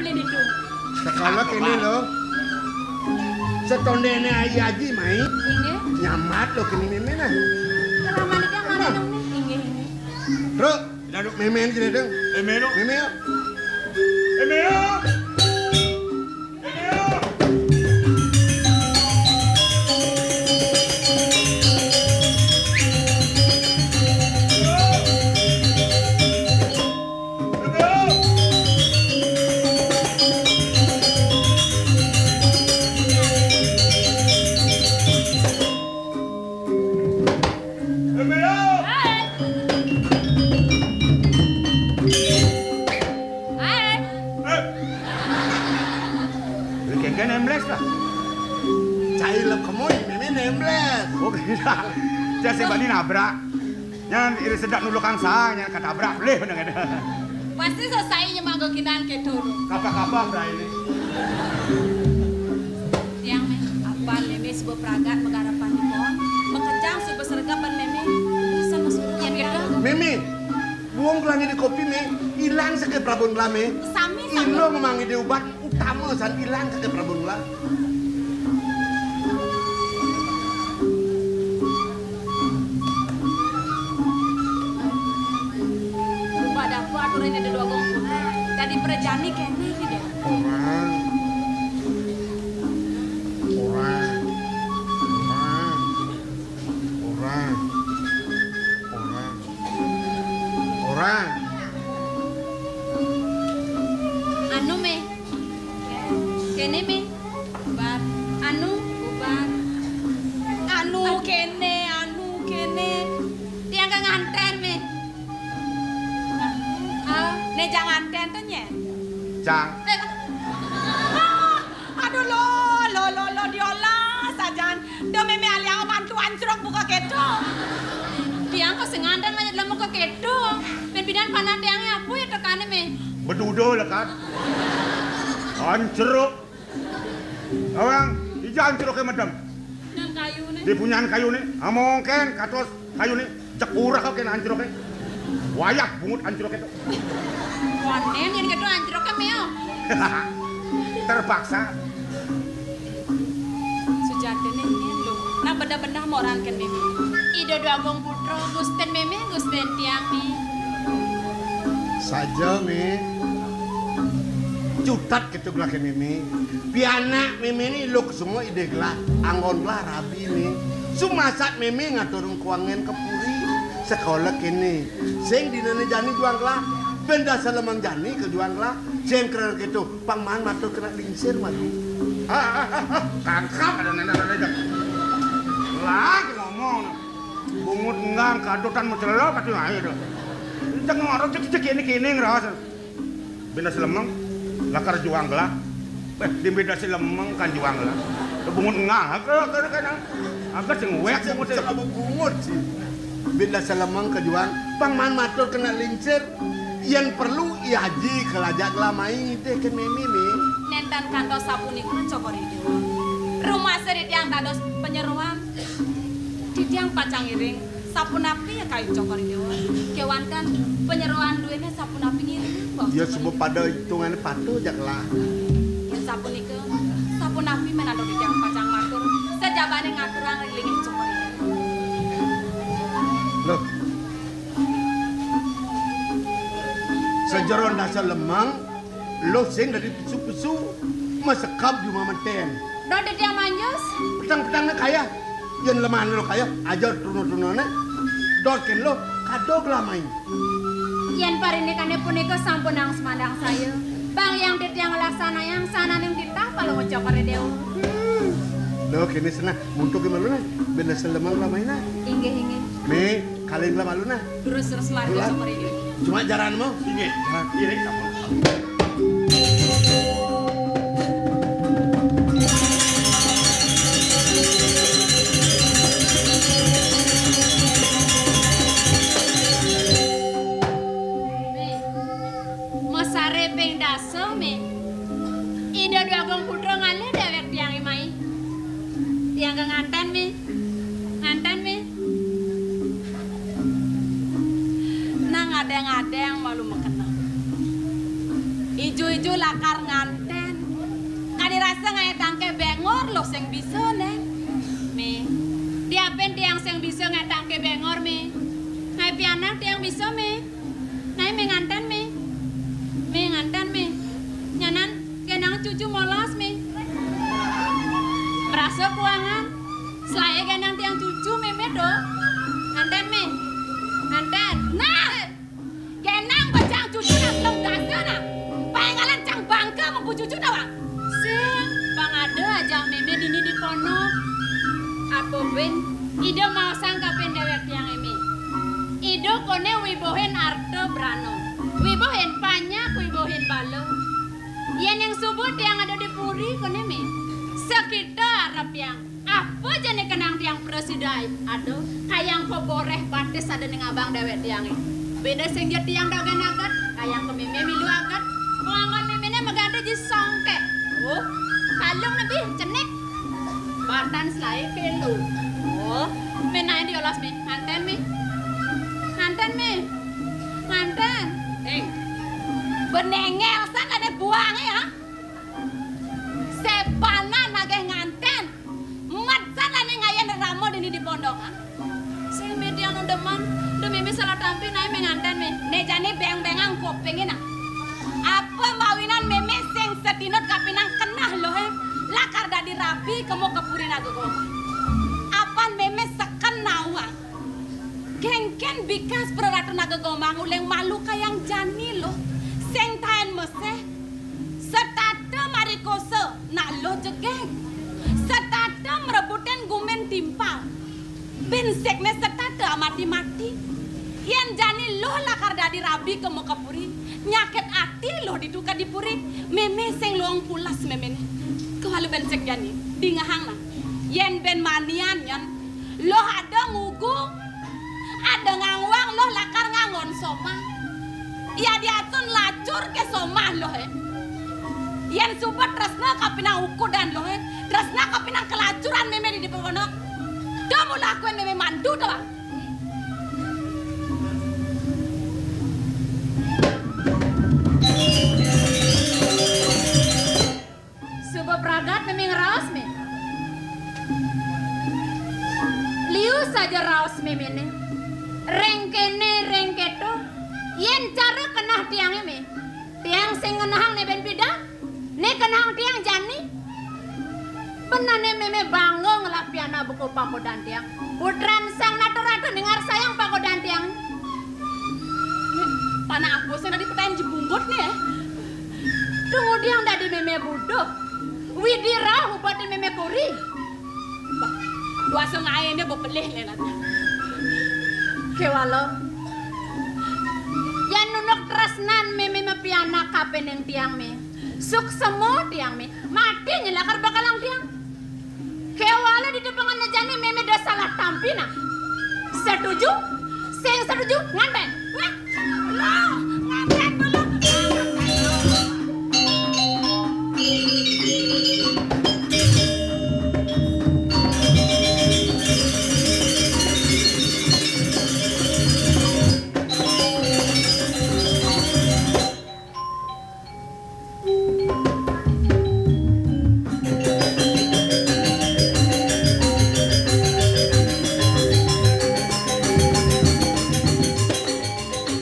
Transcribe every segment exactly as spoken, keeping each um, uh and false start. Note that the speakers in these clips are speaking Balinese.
Ini ditu. Sekala kéné lho. Setondéné Ayi Aji mai. Inggih. Nyambat lho kéné mémé nah. Keraman iki amaré nang né. Inggih, inggih. Truk, daduk mémé kéné dong. Mémé lho. Mémé lho. Mémé lho. Kéngkén embles lah. Cai lep kemoi, mémé embles. Oh, gila. Jar sing bani nabrak. Nyén iri sedap nulukang saé, nyén katabrak, lih bener kéné. Pasti selesai nyemanggo kinan kéto. Kapa-kapa, Bra, ini. Tiang méh, apan mémé suba pragat magarepan ipun, makejang suba sregep ban mémé, urusan masuruh. Yén kéto. Mémé, buung gelah ngidih kopi, Mé, ilang saking prabun gelah, Mé. Sami, sami. Ila mamang ngidih ubat, utama san ilang saking prabun gelah. Ubat apa aturan Ida Dwagung Putra? Dadi prajani kéné, Ida. Orang. Orang. Orang. Orang. Orang. Orang. Anu, Mé. Kéné, Mé. Ubat. Anu, ubat. Anu kéné, anu kéné. Tiang ka nganten, Mé. Ah, né jang nganten to, nyén? Jang. Eh, ah, aduh, lo, lo, lo, lo, diolah sajan. Da mémé aliang bantu ancruk buka kéto. Tiang kok sing nganten aja dalam muka kéto. Pimpinan panah tiangé apa ya tekané, Mé? Beduda lekat. Ancruk. Awang, ija ancruké medem. Nang kayuné. Di punyan kayuné, amongkén katos kayuné, cek urah kén ancruké. Wayah bungut ancruké to. Konen yén kéto ancruké méo. Terpaksa. Sujatiné nyén lho. Nah bedah-bedah moran kén mémé. Ida Dwagung Putra, gustin mémé, gustin tiang, Mé. Saja, Mé. Cutet kéto gelah kén mémé. Pianak mémé né luk semua idih gelah, anggon gelah rabi né. Sumasat mémé ngaturang kuangan ka puri, sekolah kéné. Sing dinané jani juang gelah, bén dasa lemeng jani ka juang gelah. Sing krer kéto, pang maan matur kena lingsir malu. Ah, ah, ah, ah, kangkang ada nenek ada. Lagi ngomong. Bungut enggang kadutan mecelok ati ae to. Cek ngorok cek cek kene kene ngeras. Benda selemeng lakar juang gelah. Eh, di benda selemeng kan juang gelah. Bungut enggang, ke ke ke. Agak sing wek bungut. Cek apa bungut sih? Benda selemeng ke juang. Pang maan matur kena lingsir. Yén perlu, I Haji kelajak gelah mai teh kén mémé, Mé. Nénten kantos sapunika, Cokor I Déwa. Rumasa titiang dados panyeroan. Titiang pacang ngiring sapunapi ya kayun Cokor I Déwa. Kéwanten panyeroan duéné sapunapi ngiring, Mbok. Ya, Cokor I Déwa. Suba pada itungané patuh jak lah. Yén sapunika, sapunapi mén antuk titiang pacang matur, sajabané ngaturang ring linggih Cokor I Déwa. Loh, sajeroan dasa lemeng, luh sing dadi pesu-pesu, masekab jumah meten. Dot titiang manjus. Petang-petangné kaya, yén lemahné luh kaya, aja truna-trunané. Dot kén luh, kadog lah mai. Yén parinikané punika sampunang sumandang saya, pang yang titiang nglaksanayang sananing titah Palungguh Cokor I Déwa. Hmm. Luh, kéné senah, muntuk malu nah, bén dasa lemeng lah mai nah. Inggih, inggih. Mé, kalih lah malu nah. Terus, terus, mari, Cokor I Déwa. Cuma jaran mau. Inggih. Nah. Inggih, sampun. Mé, masaré ping dasa, Mé. Ida Dwagung Putra ngalih déwék tiangé mai. Tiang ka nganten, Mé. Nganten, Mé. Nang adéng-adéng malu makena. Ijo-ijo lakar nganten. Kadi rasa ngaé tangké béngor lo sing bisa, Néng. Mé. Diapin tiang sing bisa ngaé tangké béngor, Mé? Ngaé pianak tiang bisa, Mé. Naé Mé nganten, Mé. Mé nganten, Mé. Nyanan genang cucu molas, Mé. Merasa kuangan. Selaé genang tiang cucu, Mémé do. Nganten, Mé. Nganten. Nah! Genang bajang cucu nang belum dasa nah. Paénggalan cang bangga mengku cucu dah, Wang. Sing, pang ada aja Mémé dini di pondok. Apa buin, Ida maosang kapin déwék tiang Mémé. Ida koné wibohin arta brana. Wibohin panyak, wibohin bala. Yén yang suba tiang ada di puri koné Mé. Sakita arep tiang. Apa jani kenang tiang prasida? Aduh, kayang ko boréh batis ada ning abang déwék tiangé. Béda sing ja tiang dogén aget, kayang ko Mémé milu aget. Nganggon Méméné maganti ji songkéh. Oh, kalung lebih cenik. Batan selaé kélu. Oh, Mé naé diolas Mé. Nganten Mé. Nganten Mé. Nganten. Éng. Benengel san ada buangé ya. Sébanan nagih nganten. Mat san ané ngayan rama dini di pondok, ha? Sing Mé tiang nu demen, da Mémé salah tampi naé Mé nganten Mé. Né jani béng-béngang kupingé nah. Apa mawinan Mémé sing sadina kapinang keneh lo, hé? Lakar dadi rabi kemu ka puri Naga Gomang. Apan Mémé seken nawang. Kénkén bikas Praratu Naga Gomang uling malu kayang jani lo. Sing taén meséh. Setata marikosa nak lo jegég. Setata mrebutin gumin timpal. Bin sikné setata amati-mati. Yén jani lo lakar dadi rabi kemu ka puri, nyakit ati lo ditu ka di puri, Mémé sing luung pulas Méméné. Kéwala bin sik jani, dingehang nah. Yén bin manian nyén, lo ada ngugu, ada ngangwang lo lakar nganggon somah. Iya diatun lacur ké somah lo, hé. Yén suba tresna kapinang ukudan lo, hé. Tresna kapinang kelacuran Mémé di depan pondok. Da mula akuin Mémé mandu to, Bang. Suba pragat Mémé ngraos, Mé. Liu saja raos Méméné. Ring kéné, ring kéto. Yén cara keneh tiangé, Mé. Tiang sing ngenehang né bin pidan. Né kenehang tiang jani. Benané Mémé bangga ngelah pianak buka pagodan tiang. Putran sang natur-natur ningar sayang pagodan tiang. Panak aku sing dadi petayan jebunggut né, ya. Tumudiang dadi Mémé buduh. Widi rauh ubatin Mémé kuri. Bah, duasa ngaéné bepelih lénan. Kéwala. Yén nunuk tresnan Mémé mapianak kapining tiang, Mé. Suksema tiang, Mé. Mati nyelakar bakalang tiang. Kéwala di depangan jani Mémé da salah tampi nah. Setuju? Sing setuju nganten. Wéh, lo, nganten dulu.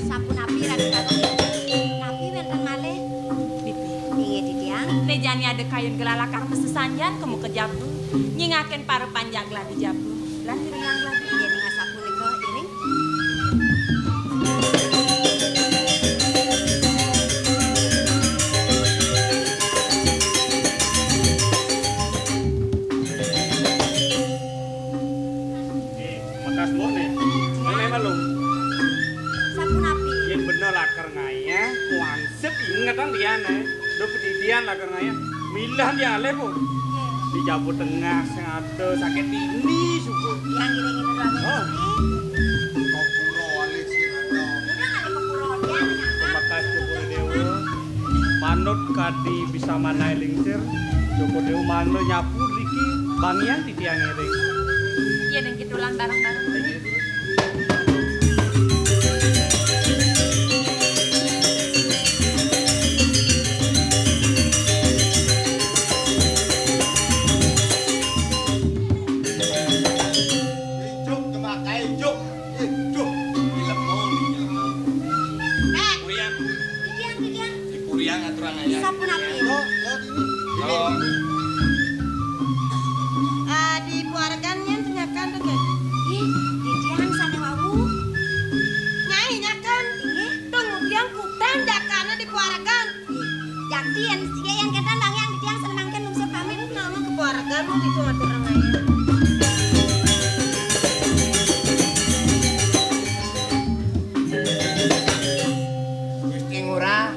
Sapunapi, Raden Ratu? Napi wénten malih? Inggih, titiang. Né jani ada kayun gelah lakar masesanjan kemu ka jaba. Nyingakin para panjak gelah di jaba. Lan iringang gelah. Inggih, ning asapunika, iring. Mekas murni. Ini malu. Sapunapi? Yén bener lakar ngayah, wansip inget ang diané. Lho pedidian lakar ngayah. Milah dialih, Bu. Di Jawa Tengah sing ada sakit ini, suku. Yang ini, ini, ini, Oh. Kapura alih sing ada. Udah ngalih kapura, ya, Mekas Cokor Dewa. Manut kadi bisa manai lingsir, Cokor Dewa mangda nyapu riki, bangian titiang ngiring. Iya, dan kita ulang bareng-bareng. Inggih. Eh, duh, dilemong, dilemong. Eh, Puriang. Titiang, titiang. Di Puriang aturang ayah. Sapunapi? Yo, yo, dini. Oh. Ah, di pawaregan nyén tinyakan to, Ken? Ih, titiang sané wau. Nyai nyakan. Inggih. Tong ngudiang kutang jakana di pawaregan. Ih, jakti yén sing kéto, Bang Hyang, titiang sané mangkin lungsur pamit. Nama keluarga lu ditu aturang ayah. Gusti Ngurah,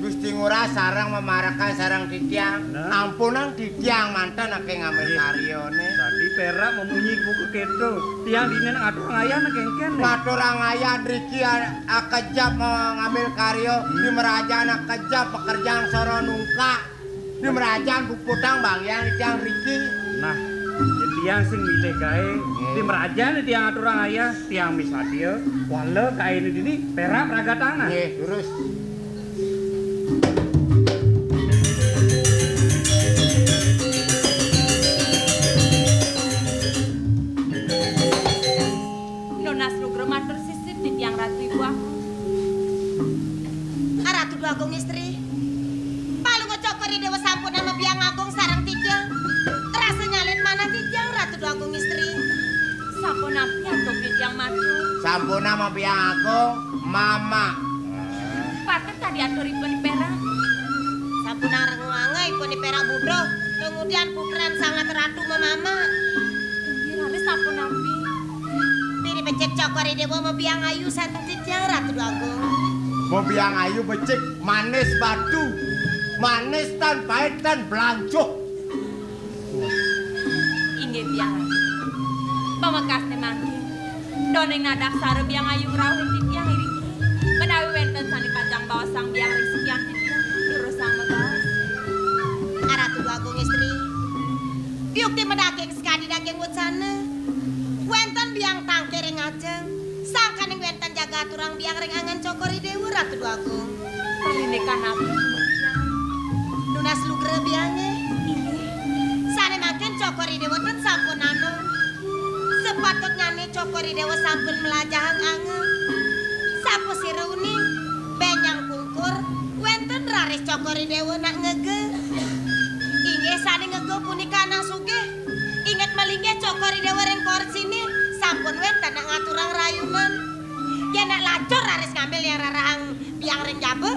Gusti Ngurah sareng mamarekan sareng titiang. Nah. Ampunang titiang manten aké ngambil karyané. Tadi perak memunyi buku kéto. Tiang dini ngaturang ayah nak kéngkén, né. Ngaturang ayah driki a-, akejap ma-, ngambil karya, di merajan akejap pekerjaan soro nungka. Di merajan puputang banggian tiang driki. Nah, yén tiang sing milih gaé, di merajan tiang aturang ayah, tiang misadia, wala gaéné dini, perak pragatang, nah. Nggih, terus. Nunas lugra matur sisip titiang Ratu Ibu Agung. Ah, Ratu Dwagung Istri. Palungguh Cokor I Déwa sampunang mabiang agung sareng titiang. Rasa nyalit manah titiang, Ratu Dwagung Istri. Sapunapi antuk titiang matur? Sampunang mabiang agung, Mama. Patut tadi aturipun perak. Sampunang renguanga ipun perak budhuh, kemudian putran sangat ratu mamama. Inggih, raris sapunapi? Pini becik Cokor I Déwa mabiang ayu sareng titiang, Ratu Dwagung. Mabiang ayu becik, manis batu. Manis tan pait tan blanjuh. Inggih, Biang Ayu. Pamekasné mangkin, doning nadaksara Biang Ayu ngrauhin titiang iriki. Menawi wénten sané pacang baosang Biang ring sikian titiang, durusang mabaos. Ah, Ratu Agung Istri, yukti madaging sakadi daging wecana. Wénten Biang tangkir ring ajeng, sangkaning wénten jaga aturang Biang ring angan Cokor I Déwa, Ratu Agung. Parindikan ampun, Biang. Nunas lugra Biangé. Inggih. Sané mangkin Cokor I Déwa ten sampun anu. Sepatutnyané Cokor I Déwa sampun mlajahang angen. Sapasira uning, bénjang pungkur, wénten raris Cokor I Déwa nak ngega. Inggih sané ngega punika anak sugih. Inget malinggih Cokor I Déwa ring korsiné, sampun wénten nak ngaturang rayunan. Yén nak lacur raris ngambil yang rarahang Biang ring jaba.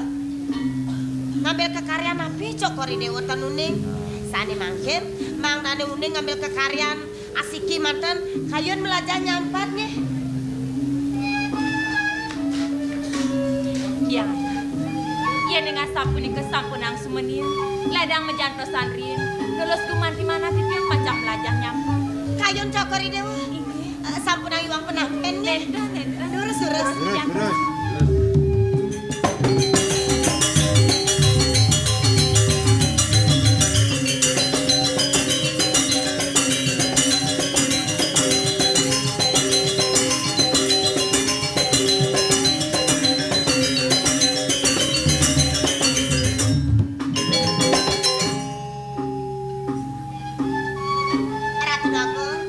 Ngambil kekaryan napi Cokor I Déwa ten uning? Sané mangkin, mangdané uning ngambil kekaryan asiki manten kayun melajah nyampat nggih. Biang, yén ning asapunika sampunang sumenia, ledang majantosan riin, nunas gumanti manah titiang pacang melajah nyampat. Kayun Cokor I Déwa. Inggih. Eh, sampunang iwang penampen nggih. Nénten, nénten. Durus, durus. Durus, durus. Ratu Agung,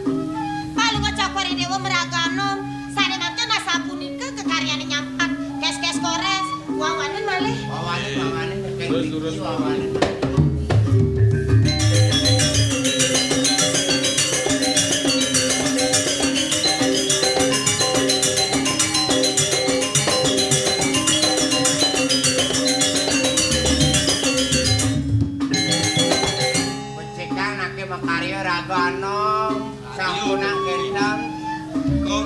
Palungguh Cokor I Déwa maraga anom, sané mangkin asapunika kekaryané nyampat, kés-kés korés, wawanen malih. Wawanen, wawanen, terus, terus. Wawanen. Becikang naké makarya raga anom, sampunang kénten. Kok.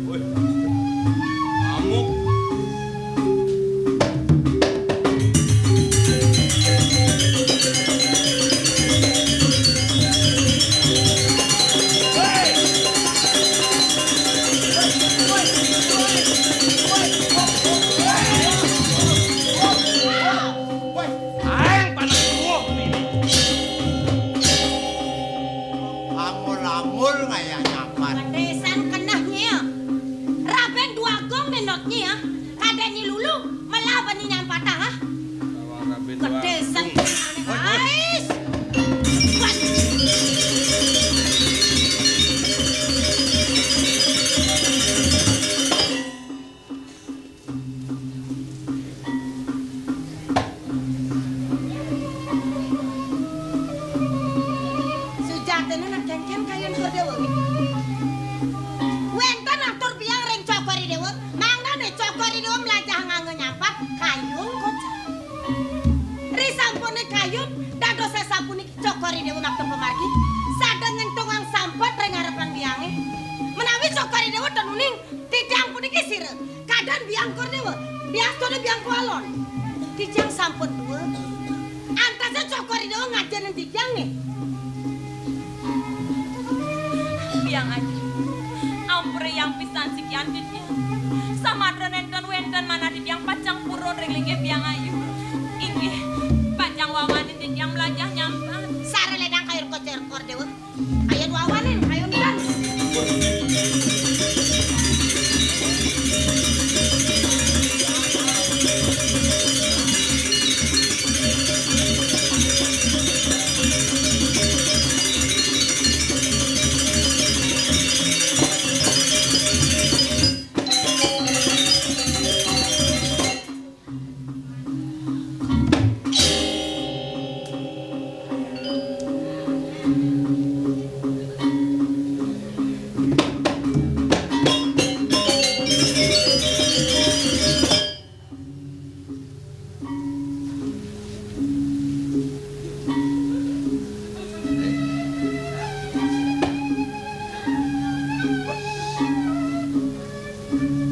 Wih. Ngamuk. Woi, aéng panas tuwuh nini. Amul-amul ngayah nyampat. Ketésan keneh nyia. Rabén Dwagung nenot nyia. Kadén nyi lulu, melah bani nyampatang, ah. Ketésan keneh, ais. Wah. Wénten atur biang ring Cokor I Déwa, mangdané Cokor I Déwa mlajah nganggo nyampat kayun kocap. Risampuné kayun, dados sapuniki Cokor I Déwa makta pamargi, sada nyentungang sampat ring arepan biangé. Menawi Cokor I Déwa ten uning, titiang puniki sira, kadan biang Kor Déwa, biastane biang Kualon. Titiang sampun tua. Antasé Cokor I Déwa ngajenin titiang nggih. Biang Ayu, ampurayang pisan sikian titiang. Samatra nénten wénten manah titiang pacang purun ring linggih Biang Ayu. Inggih, pacang wawanin titiang mlajah nyampat. Sare ledang kayun kocor Kor Déwa. Kayun wawanin, kayun tan.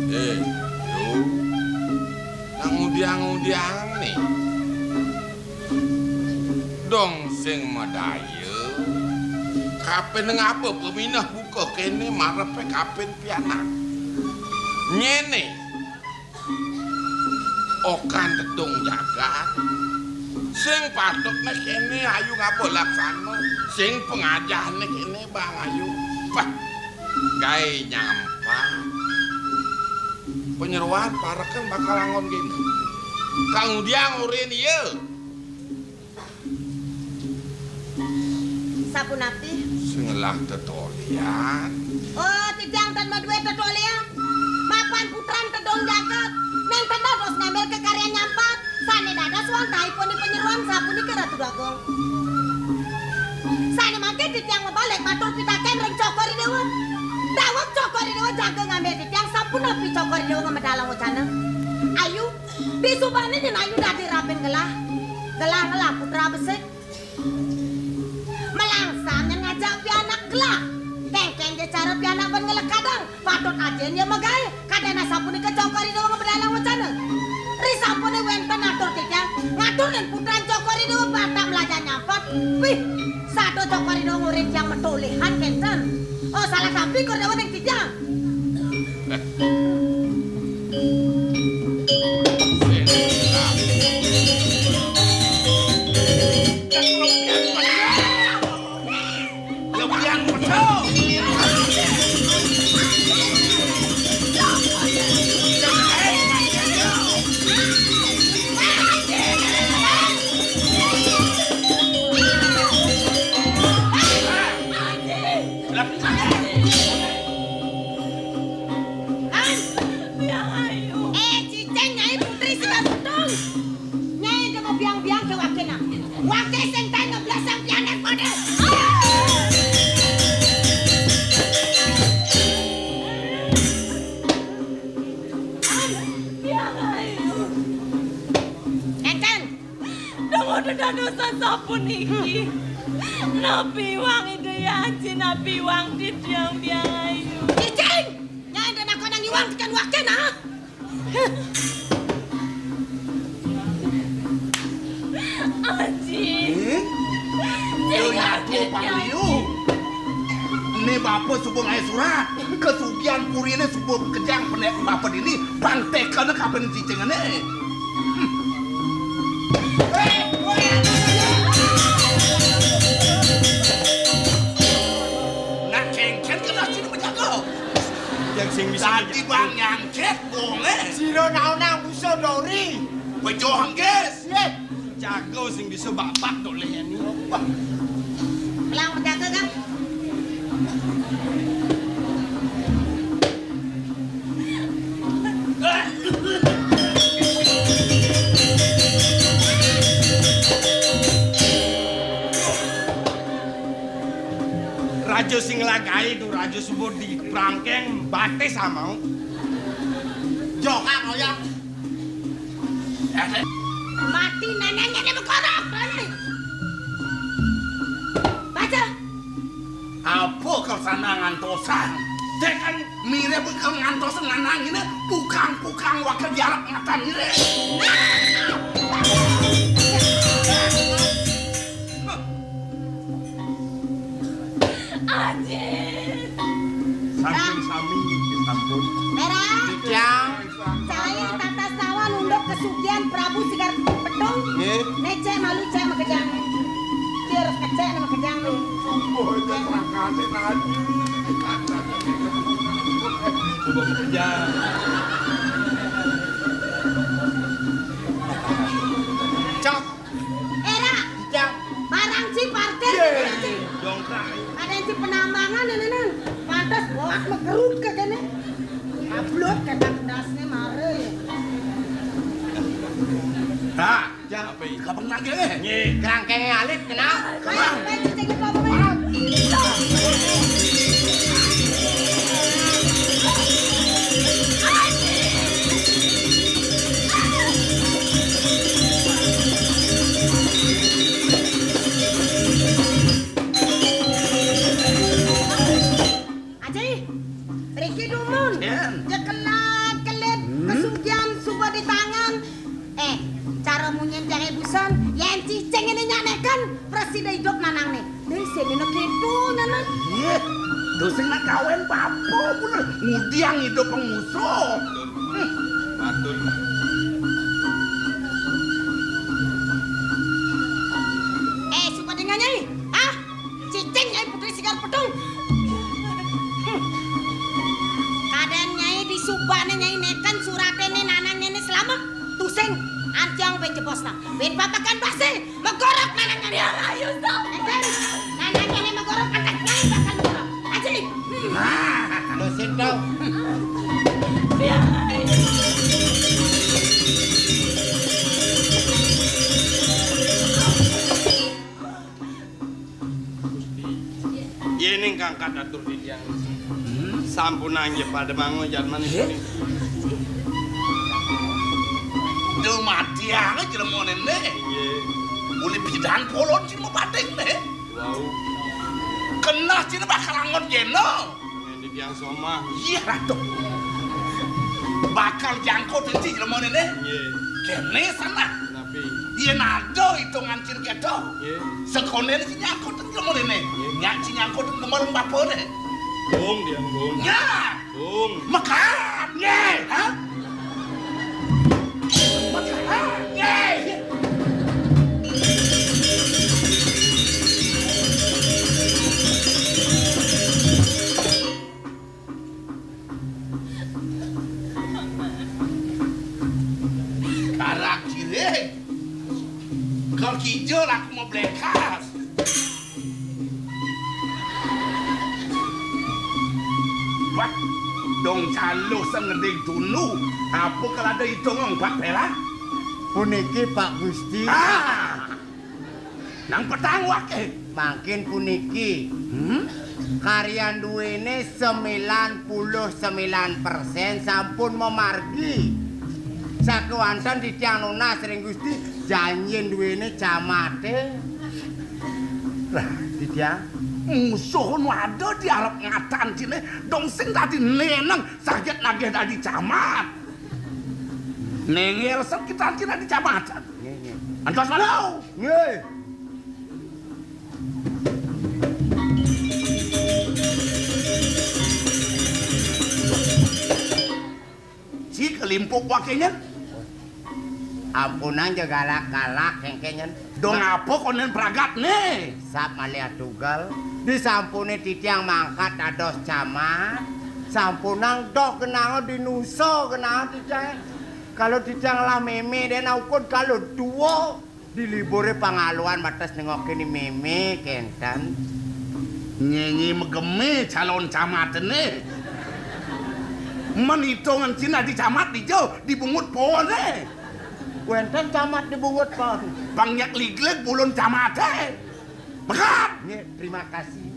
Eh, Yu, nang ngudiang-ngudiang né. Dong sing madaya. Kapin ngapa peminah buka kéné marepé kapin pianak. Nyéné. Okan tedung jagat. Sing patutné kéné ayu ngaba laksana, sing pangajahné kéné bang ayu. Pah, gaé nyampat. Panyeroan parekan bakal anggon kéné. Kang Udiang urin iya. Sapunapi? Sing ngelah tetolian. Oh, titiang tan madué tetolian. Mapan putran tedung jagat. Nénten dados ngambil kekaryan nyampat. Sané dados wantahipun di panyeroan sapunika Ratu Bagong. Sané mangké titiang mabalik matur pitakén ring Cokor I Déwa. Daweg Cokor I Déwa jaga ngambil titiang sapunapi Cokor I Déwa ngamedalang wacana. Ayu, Disubané nyén ayu dadi rabin gelah. Gelah ngelah putra besik. Melangsang nyén ngajak pianak gelah. Kéngkén ja cara pianak ban ngelekadang. Patut ajin ya magaé. Kadén asapunika Cokor I Déwa ngabedalang wacana. Risampuné wénten atur titiang. Ngatur nyén putran Cokor I Déwa batak mlajah nyampat. Wih, sada Cokor I Déwa ngurin tiang matolihan kénten. Oh, salah sampi Kor Déwa ring titiang. An. Biang Ayu. Eh, cicing Nyai Putri sudah putung. Nyai demo biang-biang ke wakena. Wake sing taen ngeblasang pianak model. An. Biang Ayu. Enten. Dong udah dadosan sapuniki. Napi wang Ida Aji, napi wang titiang Biang Ayu. Cicing! Nyai enten nakonang iwang tekan wakena. Aji. Eh? Yo, yadu, Pang Liu. Né bapa suba ngaé surat. Kasugihan puriné suba kejang penek bapa dini. Pang tekena kapan cicingné. Nak kéngkén kena sini penjaga. Yang sing bisa. Tadi bang nyangkét bongé. Sira naonang musuh dori. Bejo hanggis. Yeh. Jaga sing bisa babak doleh ini. Wah. Kelang penjaga, Kang. Raja sing Kae to Raja Subur di prangkeng batis amau. Jokak ngoyak. Mati neneknya di bekorok. Baca. Apa kersana ngantosan? Tekan mirip ke ngantosan lanang ini pukang-pukang wakil diarep ngatan ini. Anjir. Sampun sami, sampun. Merah. Yang. Cai tata sawa nunduk kesugihan Prabu Sigar Petung. Nggih. Necek malu cek makejang. Cir kecek nama kejang. Coba kejang. Cok. Era. Jang. Barang ci parkir. Ye. Jongkrak. Ada yang ci penambangan ini nih. Pantas boak megerut ke kene. Ablut kena kedasnya mare. Nah, jang. Apa ini? Kapan nangge? Nyi. Kerangkengnya alit kenal. Kenal. Ayo, ayo, cek itu apa, Bang? Aji, riki dumun. Yen. Ya kelat kelit, hmm? Kesugihan suba di tangan. Eh, cara munyin tiang ibusan, yen cicing ini nyaneken, presida hidup nanang nih. Deh, sini nak gitu, nanang. Iya, terus nak kawin apa pula? Ngudiang hidup pengusuh. Hmm. Batul. Eh, suba dengar, Nyai. Hah? Cicing Nyai Putri Sigar Petung. Hmm. Kadén Nyai disubane Nyai neken surate ne nanang Nyai ne selama. Tusing, antiang ben jebosna. Ben papakan basi, megorok nanang Nyai. Ya, ayo, stop. Enten, nanang Nyai megorok, antak Nyai bakal megorok. Aji. Hmm. Lu situ. Ya, ayo. Gusti. Yen ingkang kadatur titiang. Hmm? Sampun anggih pada mangun jatmane. Nggih. Duh mati ae jlemone ne. Nggih. Uli bidan polon sing mepating ne. Wau. Kenah sing bakal angon jeno. Ngendi tiang somah? Iya, Ratu. Bakal jangkut enti jlemone ne. Nggih. Kene sana. Napi? Yen ada hitungan cil kedo. Nggih. Sekone ne nyangkut jlemone ne. Nggih. Nyak sing nyangkut nemor bapane. Gung, tiang gung. Nyak. Gung. Mekat. Nggih. Hah? Mekat. Nggih. Karak cilik. Kal kijel aku mau blekas. Wah, dong caluh sing ngending tunu. Apa kal ada hitung, Pak Pela? Puniki, Pak Gusti. Ah! Nang petang wake. Mangkin puniki. Hmm? Karyan duwene sembilan puluh sembilan persen sampun mamargi. Sakewanten titiang nunas ring Gusti, janjin duwene camate. Lah, titiang. Musuh nu ada di arep ngatan cine, dong sing dadi neneng, saget nagih dadi camat. Nengel sekitar cine dadi camat. Nggih, nggih. Antos malu. Nggih. Si kelimpuk wakenyen. Ampunang ja galak-galak kengkenyen. Dong apa konen pragat ne? Sap malih tugel. Disampune titiang mangkat dados camat. Sampunang doh genah dinusa genah titiang. Kalau titiang lah meme den ukun kalau dua. Di libure pangaluan bates nengokin ni meme kenten. Nyenyi megeme calon camatene. Men itungan cina di camat dijo dibungut pohone. Wenten camat dibungut pohon. Pangyak ligleg bulun camate. Mekat. Nggih, terima kasih.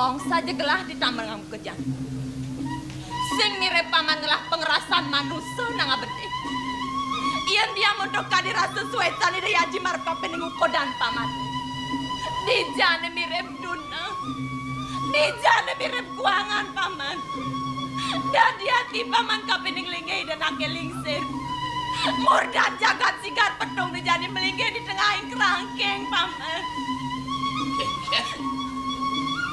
Saja gelah di tambangan kejan. Sing mirip paman ngelah pangerasan manusa nang abedé. Yén dia montok kadi rasa suétan Ida Aji marep kapining ukodan paman. Dijané mirip duneng. Dijané mirip kuangan paman. Dadi ati paman kapining linggih Ida Anaké Lingsir. Murdan jagat sigar petung dijané melinggih di tengahing kerangking paman.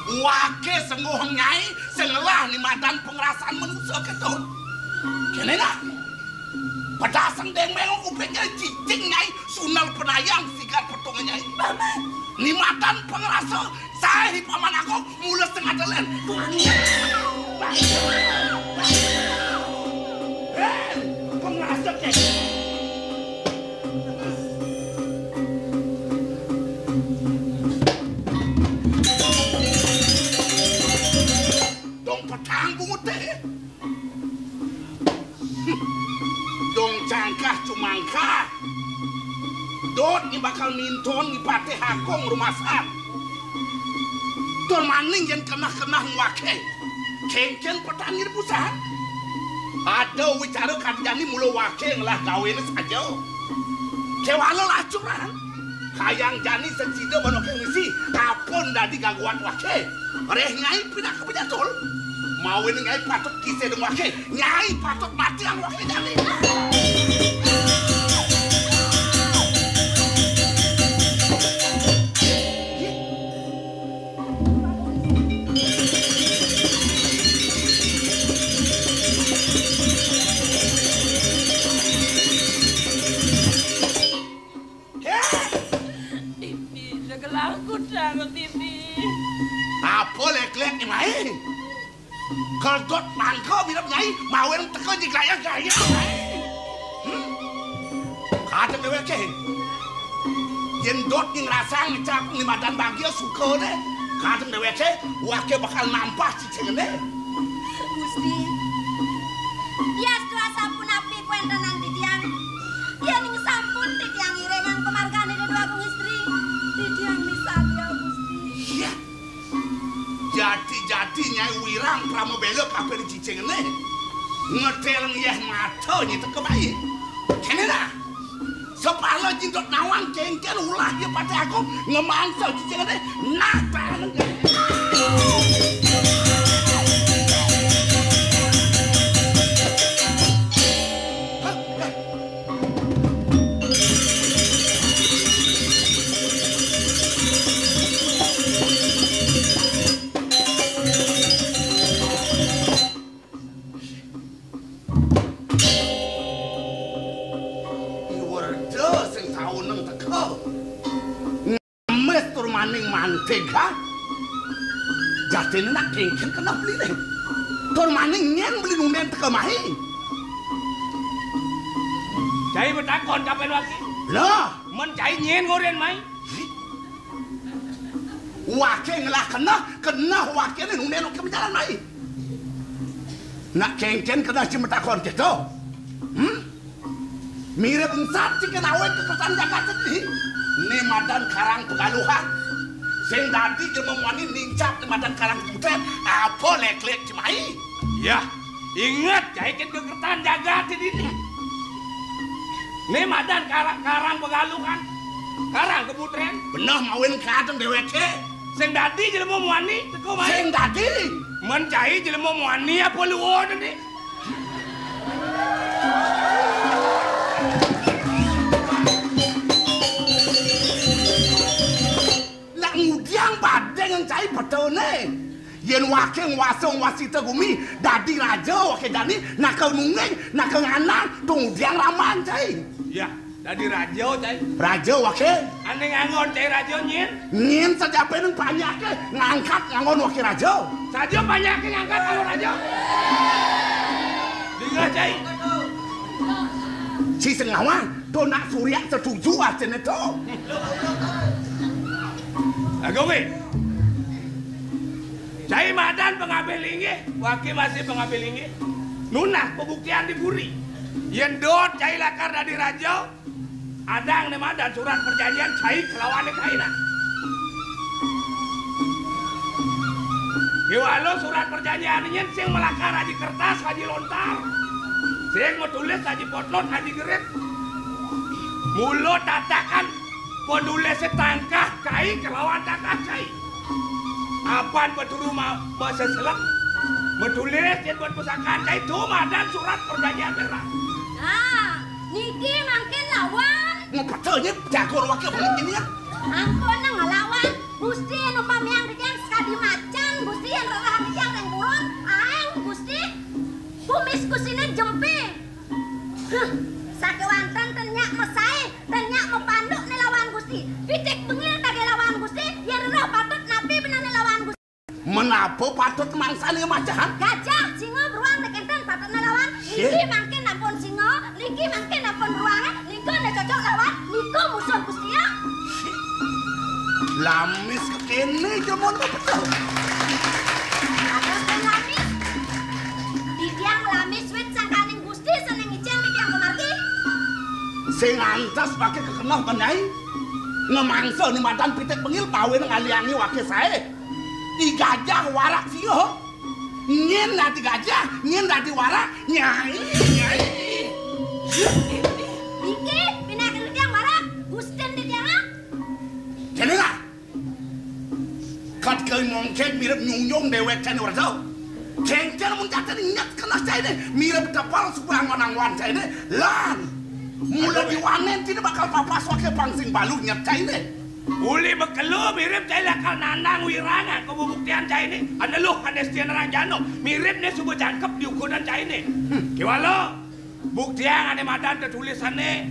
Waké sengguh Nyai sing ngelah ni madan pangerasan manusa kéto. Kéné nah. Pedasang dengmeng kupingé cicing Nyai sunel penayang sigar petung Nyai. Paman. Ni madan pangerasa saé paman aku mula setengah jalan. Hei, pangerasa ké. Dong petang bunguté. Dong cangkah cumangkah. Dot ni bakal minton ni patih agung rumasan. Tur maning yén kenah-kenah ngwaké. Kéngkén petani rebusan. Ada wicara kadi jani mula waké ngelah gawéné saja. Kéwala lacuran. Kayang jani sesida banoké ngisi, apun dadi gaguan waké. Réh Nyai pinaka pejatul. Mawinan Nyai patut kisih deng waké. Nyai patut matiang waké jani. Bibi, segelah kudang, Bibi. Apa lék-lék ni mai? Keledot mangka mirip Nyai, mawinan teka jegaya-gaya. Hmm? Kadang déwéké. Yén dot ngrasang ngecap ni madan bagia suka deh. Kadang déwéké, waké bakal nampah cicingné. Gusti, yas dua sapunapi kuéntenan titiang? Yén sampun titiang iringang pamargan Ida Déwa Agung Istri, titiang misadia, Gusti. Iya. Jati-jati Nyai Wirang Pramabéla kabéh cicingné. Ngetél yéh mata nyita kebayi. Kéné dah. Sapala jindot nawang kéngkén ulah ya patih aku ngemangsa cicingné. Nah, tangan. Hah? Hah? Iwerda sing sauneng teka. Ngemis tur maning mantig, ha? Jatiné nak kéngkén keneh beliné. Tur maning nyén beli nundén teka mai. Cai matakon kapan waké? Lah, men cai nyén ngorén mai? Waké ngelah keneh, keneh wakéné nundén waké majalan mai. Nak kéngkén keneh cai matakon kéto. Hmm? Mirip engsap cai kéné awit ka kertan jagat dini. Né madan Karang Pegaluhan. Sing dadi jelema muani nincap né madan Karang Kebutrén, apa lék-lék cai mai? Yah, inget cai kén ka kertan jagat dini. Né madan Karang, Karang Pegaluhan. Karang Kebutrén. Beneh mawinan kadén déwéké. Sing dadi jelema muani teka mai. Sing dadi. Men cai jelema muani apa luwur né? Nak ngudiang badé ngan cai petuné. Yén waké nguasa nguasita gumi, dadi raja waké jani, naka nungging, naka nganang, to ngudiang raman cai. Yah, dadi raja cai. Raja waké. Ané nganggon cai raja nyén? Nyén sajabéné panjaké ngangkat nganggon waké raja. Saja panjaké ngangkat nganggon raja. Dingeh cai. Cai sing ngawang, to nak Surya setuju artiné to. Agung, wé. Cai madan pangabih linggih, waké masih pangabih linggih. Nunas pabuktian di puri. Yén dot cai lakar dadi raja, adang né madan surat perjanjian cai kelawané kaina. Kéwala surat perjanjian nyén sing malakar aji kertas, aji lontar. Sing matulis aji potlot, aji gerit. Mula tatakan panulisé tangkah kai kelawan tangkah cai. Apan paturu ma-, maseselek. Matulis yén buat pusakaan cai, to madan surat perjanjian merah. Nah, niki mangkin lawan. Ngepecel nyé jago ruwake banget ini ya. Ampun nang lawan. Gusti anu pamiang titiang sakadi macan, Gusti yang rerah titiang ring purun. Aéng Gusti. Kumis Gustine jempe. Huh, sakéwanten ten nyak masaé, ten nyak mapanduk né lawan Gusti. Pitik bengil tagih lawan Gusti, yén rerah patut napi benehné lawan Gusti. Menapa patut mangsané macahan? Gajah, singa, beruang, nek enten patut né lawan. Niki mangkin ampun singa, niki mangkin ampun beruang, nika né cocok lawan, nika musuh Gusti ya. Lamis kéné jaman betul. Atas dan lamis. Titiang lamis wit sangkaning Gusti sané ngicén titiang pamargi. Sing antes pakai kekenah benai. Ngemangsa ni madan pitik bengil pawin ngaliangi wake saé. I gajah warak singa. Nyén dadi gajah, nyén dadi warak, nyai, nyai. Niki, pinaka titiang warak, Gustin titiang, ah. Kéné lah. Kat kai mongkeg mirip nyunjung déwék cainé ora tau. Kéngkén mun katene nyet keneh cainé, mirip tepel suba anggon-anggon cainé. Lan. Mula diwanen tine bakal papas wake pang sing balu nyet cainé. Uli makelo mirip cai lakar nandang wirang, ah, kabubuktian cainé. Aneluh ané setia nerang jano, mirip né suba jangkep di ukuran cainé. Hmm. Kéwala, buktiang ané madan tetulisané.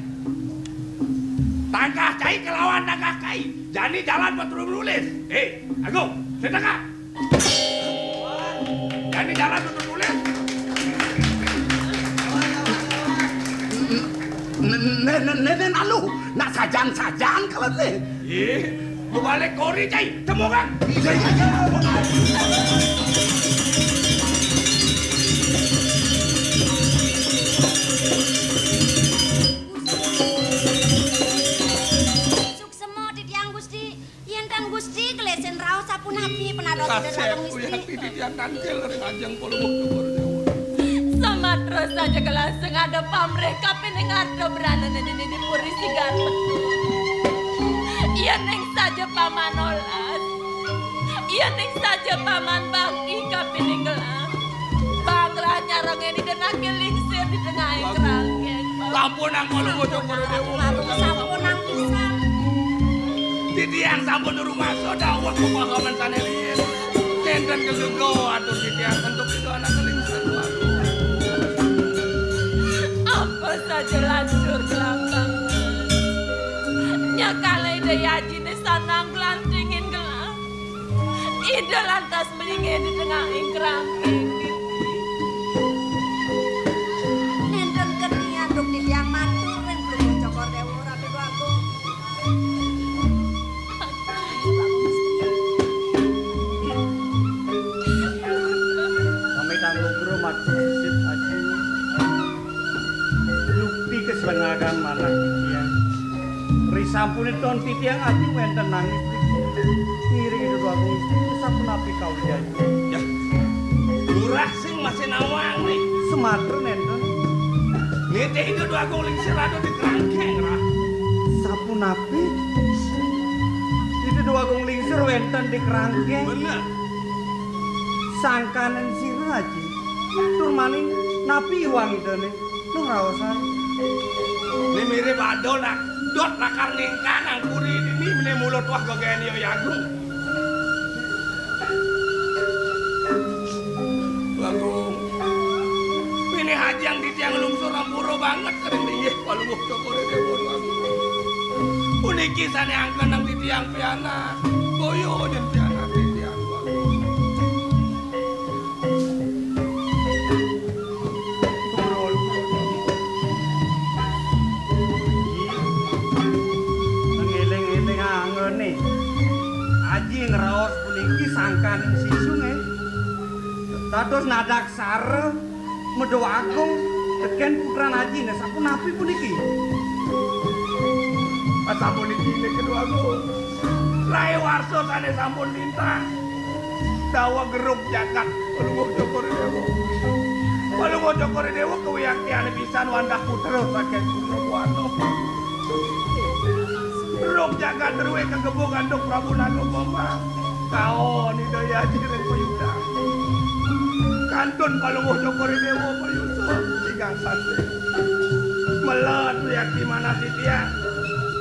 Tangkah cai kelawan tangkah kai. Jani jalan paturu nulis. Eh, Agung, setengah. Jani jalan paturu nulis. Né, né, né, né, nalu, nak sajan-sajan kalau né. Ih, mau balik kori, cai. Temu kan? Iya, iya, iya. Suksema titiang, Gusti. Yén tan Gusti, gelésin raos sapunapi penados Ida Dwagung Istri. Samatra saja gelah sing ada pamrih kapining arta branané dini di Puri Sigar Metu. Yéning saja paman olas. Yéning saja paman bakti kapining gelah. Bakal nyarengin Ida Nangkil Lingsir di tengahing kerangkeng. Sampun angkon bocah para déwa. Sampun angkon pisan. Titiang sampun rumasa dawuh pemahaman sané riyin. Nénten kesuga atur titiang antuk Ida Anak Lingsir. Apa saja lanjur kelambang. Nyakala Ida Yajiné sanang glantingin gelah. Ida lantas melingih di tengahing kerangkeng. Nénten keni antuk titiang matur ring Prabu Cokor Déwa Ratu Agung. Pamit anggo guru matur sisip aji. Yukti kaslengagan manah titiang. Risampunipun titiang aji wénten nangis niki. Ngiring Ida Dwagung Istri sapunapi kawujaya. Yah, lurah sing masih nawang nih. Sematra nénten. Nitih Ida Dwagung Lingsir ada di kerangkeng, Rah. Sapunapi? Ida Dwagung Lingsir wénten di kerangkeng. Bener. Sangkaning sira aji. Tur maning napi iwang idané? Nuh raosan. Né mirip ada nak dot lakar ningkang angkuri dini mené mula tuah gagayan ya Agung. Agung. Pinih aji yang titiang lungsur ampura banget karing linggih Palungguh Cokor Déwa Agung. Puniki sané angkenang titiang pianak. Boyo yen pianak titiang Agung. Ngeling-eling angene. Aji ngraos puniki sangkaning sisunge. Dados nadaksara Meda Agung teken putran ajine sapunapi puniki? Sapuniki niki Meda Agung. Rae warsa sane sampun lintang. Dawa geruk jagat, Palungguh Cokor Dewa. Palungguh Cokor Dewa kawiyaktiané pisan wantah putra saking Surya Buana. Geruk jagat druwé kagebug antuk Prabu Naga Bambang. Kaon Ida Hyang Aji ring payuda. Kantun Palungguh Cokor Dewa payuda tigang sasih. Melet wiakti manah titiang.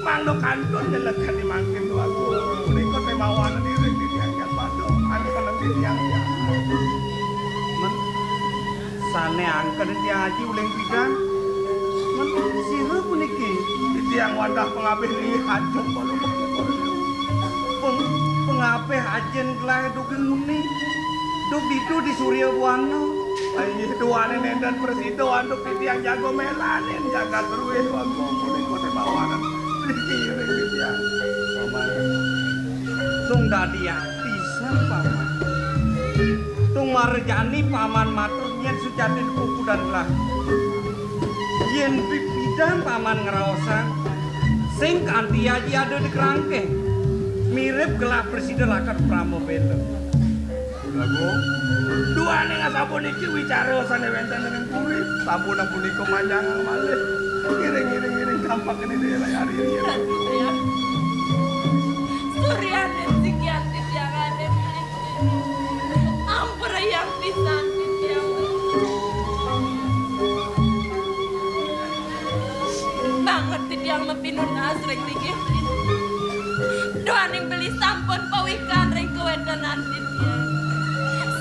Mangda kantun nyelegati mangkin Déwagung. Punika temawanan iring titiang jan pada angkenen titiang. Men, sané angkenen titiang aji uling pidan. Men, sira puniki? Titiang wantah pangabih linggih ajeng Palungguh. Peng-, pangabih ajeng gelah duk nguni. Duk ditu di Surya Buana. Inggih duaning nénten prasida antuk titiang jaga mélanin jagat druwé Déwagung punika temawanan. Dikiring titiang. Paman. Tung dadi atisan, Paman. Tung marejani Paman matur nyén sujatin pupudan gelah. Yén pipidan Paman ngraosang, sing kanti aji ada di kerangkeng. Mirip gelah prasida lakar prama bela. Lagu. Duaning asapuniki wicara sané wénten ring puri. Sapuning punika manjangang malih. Ngiring, ngiring, ngiring, gampang kéné dhéwék, ari, ari, ari. Suryaning sikian titiang ané. Ampura yang pisan titiang. Banget titiang mapinunas ring linggih. Duaning beli sampun pawikan ring kawéntenan titiang.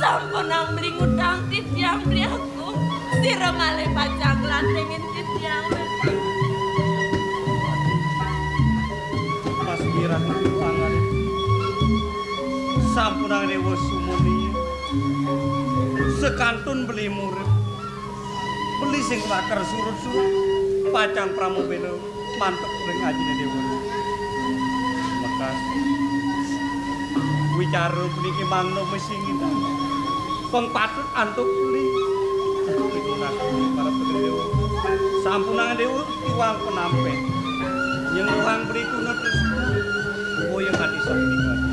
Sampunang beli ngutang titiang beli aku. Sira malih pacang nglantingin titiang. Mas Mirah pangarit. Sampunang Déwa sumuni. Sekantun beli murid. Beli sing lakar surut-surut, pacang pramobena mantuk ring ajiné Déwa. Mekas wicara puniki mangda masinggitan. Pang patut antuk beli. Pitunas para putri Déwa. Sampunang Déwa iwang penampén. Nyengguhang beli tuna tresna. Boya kati sakti kati.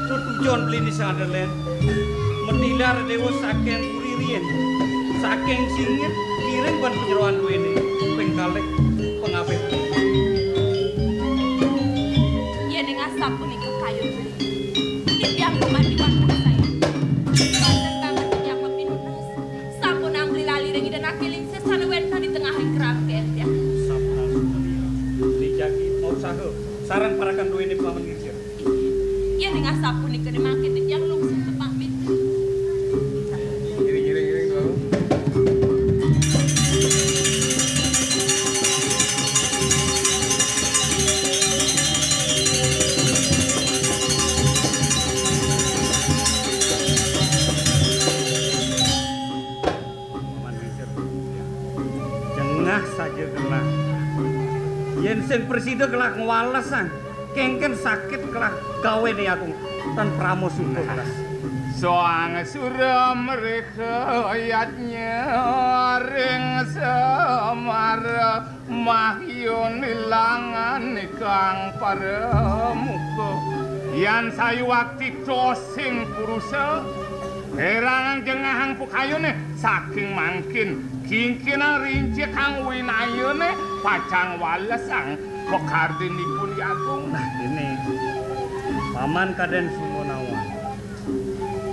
Tetujon beli ni sadelen. Metilar Déwa saking Riyen, saking singit, ngiring ban panyeroan duéné, ping kalih pangabih. Yéning asapunika kayun, titiang pamatiwan pun saya. Wonten banget titiang mapinunas. Sampun ambrih lali ring Ida Naki Lingsir sané wénten di tengahing kerangkén, tiang. Sampun. Dijagi mau usaha, sareng parakan duéné paman ngiring. Yén ing asapunika mangkin titiang lungsur pepamit. Ngiring, ngiring, ngiring, Tuan. Paman Mencér, jengah saja gelah. Yén sing prasida gelah ngwalesang, kéngkén sakit gelah gawéné agung tan prama sungkuh gelah. Soang sura mrikha yadnya ring Semara. Mahyun ilangan ikang paramuka. Yan sayuwakti tosing purusa, érangang jengahang pukayuné, saking mangkin, kingkinang rincikang winayané, pacang walesang pakardinipun Agung. Nah, ini Paman Kadén Sumunawang.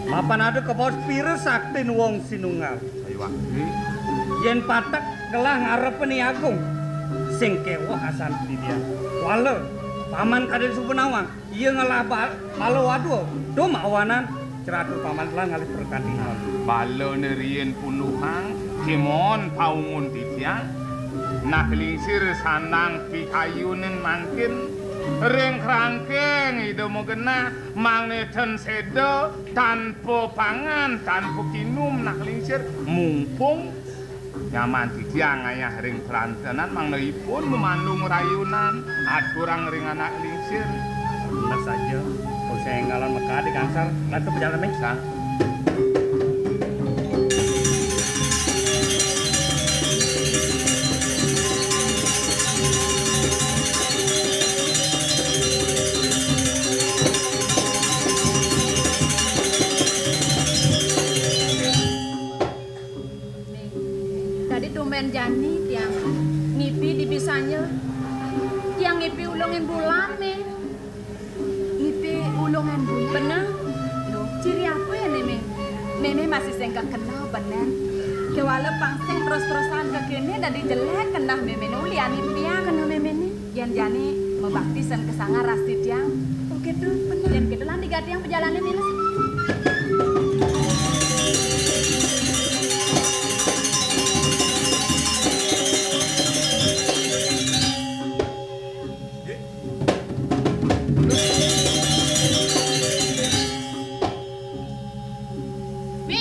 Mapan ada kabaos pira saktin wong sinunggal. Sayuwakti. Yén patek gelah ngarepa Ni Agung, sing kéweh asan titiang. Wala, Paman Kadén Supunawang, iya ngelah ba-, bala wadwa, dumawanan, ceratur Paman telah ngalih pertandingan. Balané riin punduhang, kémaon paungun titiang. Nah, lingsir sandang pikayunin mangkin, ring krangkeng Ida magenah, mangda ten séda, tanpa pangan, tanpa kinum, nah lingsir, mumpung nyaman titiang ngayah ring trantenan, mangda ipun mamandung rayunan, aturang ring anak lingsir. Bener saja, kok saya enggalan mekadi kangsar, lantu pejalan mé. Sang. Tumbén jani tiang ngipi di bisanya. Tiang ngipi ulungin bulan, Mé. Ngipi ulungin bulan? Bener. Loh, ciri apa ya né, Mé? Mémé masih sing kekenal, bener. Kéwala pang sing terus-terusan kéné dadi jelék kenah méméné, ulian ngipiang kenah méméné. Yén jani mabakti sén kasanga rasa tiang. Oh, kéto, bener. Yén kéto lan digatiang pajalané, Mé. Mé.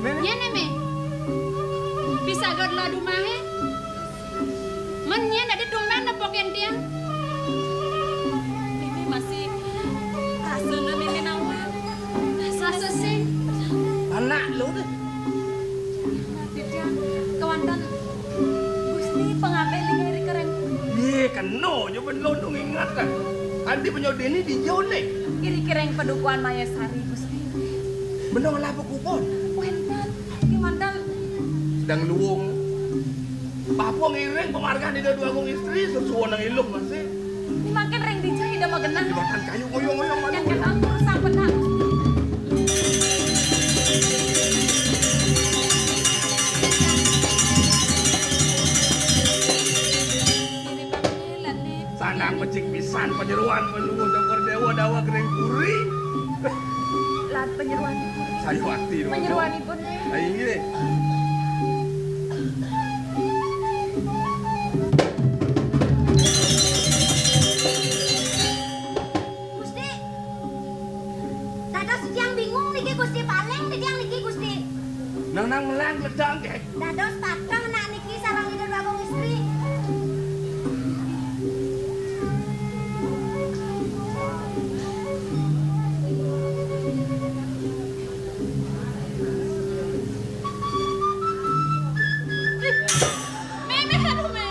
Mé. Nyén, Mé? Pisaga ladu mahe. Mén nyén dadi tumbén nepukin tiang. Mémé masih rasana mémé nawang. Rasa sing. Anak lu deh. Tiang kawanten Gusti pangabih linggih ri kereng. Yé, kena nyoba londong ingat kan. Adi penyo dini di jone. Iri kereng padukuhan Mayasari, Gusti. Bener ngelapa kupon? Wénten, kémanten. Sedang luwung. Bapa ngiring pamargan Ida Dwagung Istri, sesuwun nang ilung masih. Mangkin ring dija Ida magenah. Iwatan kayu ngoyong-ngoyong. Yén malu. Kena rusak benar. Sandang becik pisan panyeroan penuh Cokor Dewa daweg ring puri. Lan panyeroan di puri. Sayuwakti, Ratu. Panyeroanipun, nggih. Ah, inggih. Gusti. Dados titiang bingung niki, Gusti. Paling titiang niki, Gusti. Nang, nang melang ledang, nggih. Dados pateh nak niki sareng Ida Dwagung Istri. Mémé, aduh, Mé.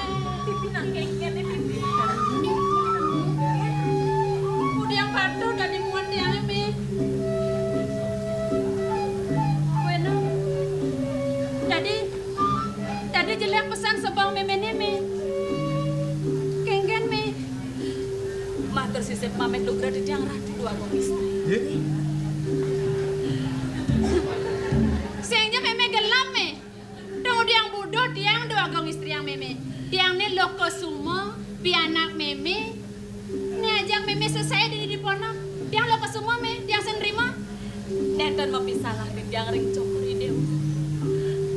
Pipi nang kéngkén, Pipi. Kudiang patuh dadi muat tiangé, Mé. Wéna. Dadi, dadi jelék pesan sebeng méméné, Mé. Kéngkén, Mé. Matur sisip pamit lugra titiang Ratu Dwagung Istri. Nggih. Sing ja mémé gelem, Mé. Dong tiang buduh tiang Dwagung Istriang mémé. Tiang né Lokasuma, pianak mémé. Né ajak mémé sesaé dini di ponok. Tiang Lokasuma, Mé, tiang sing nrima. Nénten mapisalah titiang ring Cokor I Déwa.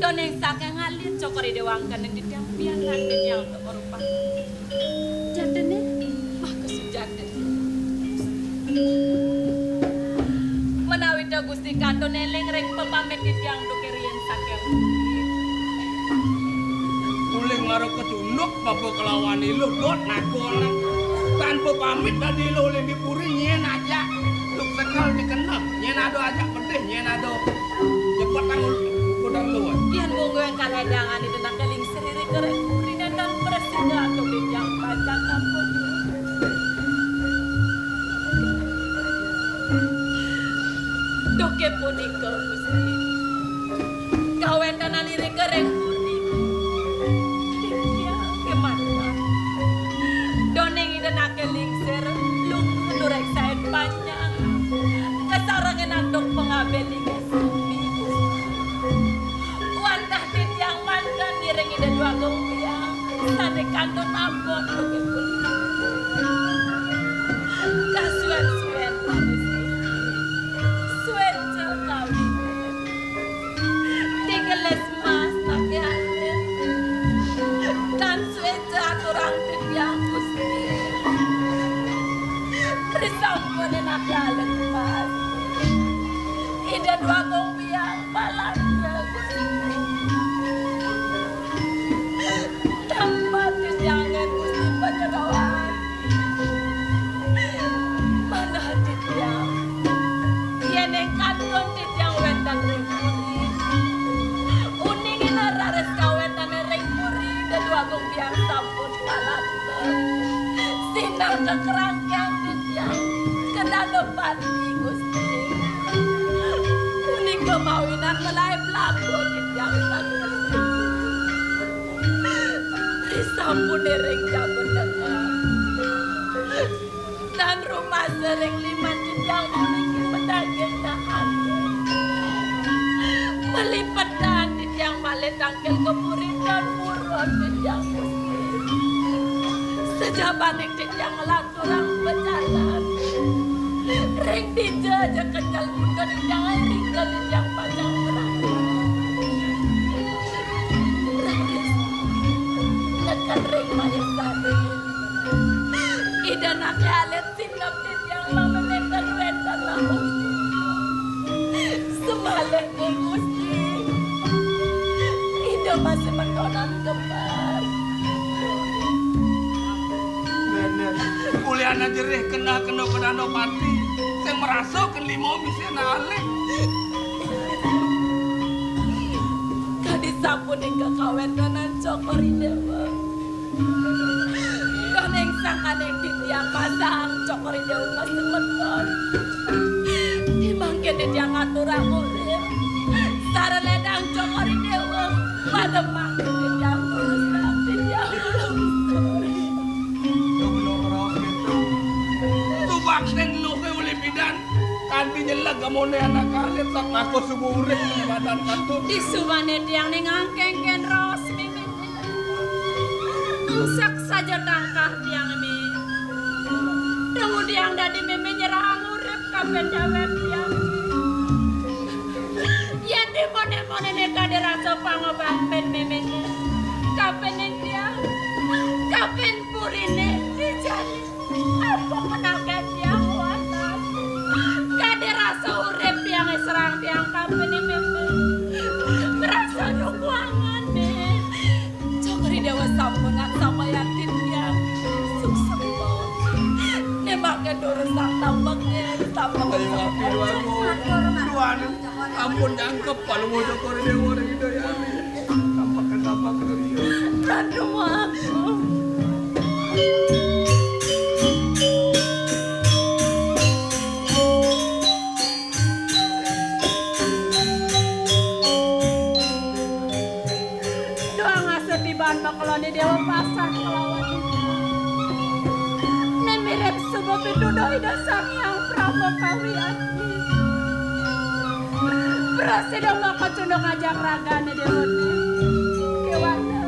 Dong ing saking alit Cokor I Déwa angkanin titiang pianak titiang Cokor Upama. Jatiné? Maka sujatiné. Menawi da Gusti kantun éling ring pepamit titiang duké riin saking uling mara kecunduk baba kelawan iluh dot naga anak. Tanpa pamit dadi iluh uling di puri nyén ajak duk sekel dikeneh, nyén ada ajak pedih, nyén ada nyepet tanggul kuda luwes. Yén mungguing kahédangan ida naké lingsir iri kereng puri nénten prasida antuk titiang pacang ampun. Duké punika, Gusti. Kawéntenan iri kereng puri. Titiang kémanten. Doning ida naké lingsir, lungguh nureksain panjang. Kasarengin antuk pangabih linggih sami, Gusti. Wantah titiang mangda ngiring Ida Dwagung Biang sané kantun ampun. Kasuén-suén, suén ja kawin. Tigelis mas naké alit. Tan suén ja aturang titiang, Gusti. Risampuné naké alit mas. Ida Dwagung Biang Palanda, Gusti. Tempat titiangé, Gusti, panyeroan. Manah titiang. Yén ing kantun titiang wénten ring puri. Uninga raris kawéntené ring puri, Ida Dwagung Biang sampun palanda. Sinah kekerangkeng titiang. Kedana pati, Gusti. Punika mawinan menawi belaku titiang saking Ampun ring jabenengan. Tan rumasa ring liman titiang puniki madaging dahat. Malipetan titiang malih tangkil ka puri tan buron titiang Gusti. Sajabaning titiang nglanturang pajalan. Ring dija ja kenjal putun titiang ring titiang pacang berangkat. Raris neken ring mayasari. Ida nate alit sinep titiang mamameter wénten laut. Semalih Gusti. Ida masih matonan kembar. Mémé, kulianan jerih kena kena Danau Pati. Sing merasa ken lima misi anak alit. Kadi sapunika kawéntenan Cokor I Déwa. Daning sangkaning titiang masang Cokor I Déwa masemeton. Mangkin titiang ngaturang urip. Sareng ledang Cokor I Déwa. Pada mangkin titiang terus titiang. Subaktin luhe uli pidan. Kanti nyeleg amoné anak alit sak ngaku subuh urip madan katut. Disumane tiang ning angkengken raos mimih. Angsak saja tangkah tiang mi. Dong tiang dadi mimih nyerahang urip kapen dawet tiang. Yén dimone-monene kade rasa pangobah pen mimih. Kapen ning tiang. Kapen purine dijani. Apa menangkan tiang watan? Kade rasa urip tiang serang tiang kapen mimih. Merasa dukuangan nih. Cokor I Déwa sampun ngat sama yakin ya. Sukses. Nemake durus sang tambek ya. Tambek. Ayo, api, ayo. Tuan, ampun jangkep kalau mau Cokor I Déwa ring Ida ya. Tambek, tambek, iya. Aduh, aku. Doang asa tiban makeloni Déwa pasah kelawan. Né mirip suba pituduh Ida Sang Hyang Prama Kawi Aji. Prasida maka cunduk ngajak ragané Déwa. Kéwana.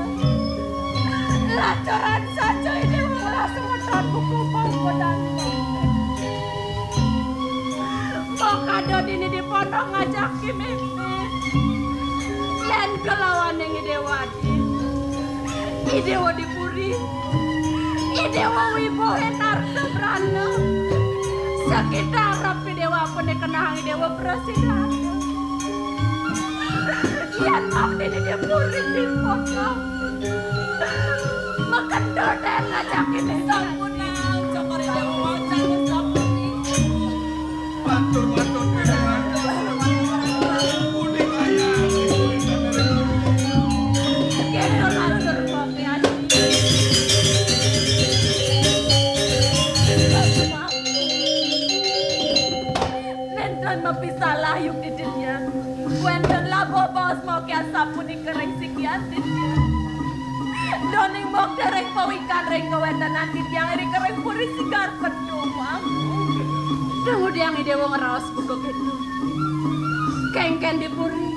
Lacuran saja Ida Déwa ngelas semeton buku panggodan. Maka ada dini di pondok ngajak kimimi. Lén kelawaning Ida Déwa. I Déwa di puri, I Déwa wibuh, arta brana. Sakitar I Déwa pune kenang I Déwa prasida. Yan makin I Déwa puri di kota. Makan dodeng ngajak ini. Sampun nang, Cokor I Déwa wacan sampun. Matur, matur, matur. Puning ayah. Kena matur, Bapak. Nénten mapisalah yuk di dunia. Wénten labuh baos mokian sapunika ring sikian dunia. Doning mok dereng pawikan ring kawéntenan titiang ring kering puri sigar penuh. Kemudian I Déwa ngraos buka kéto. Kéngkén di puri.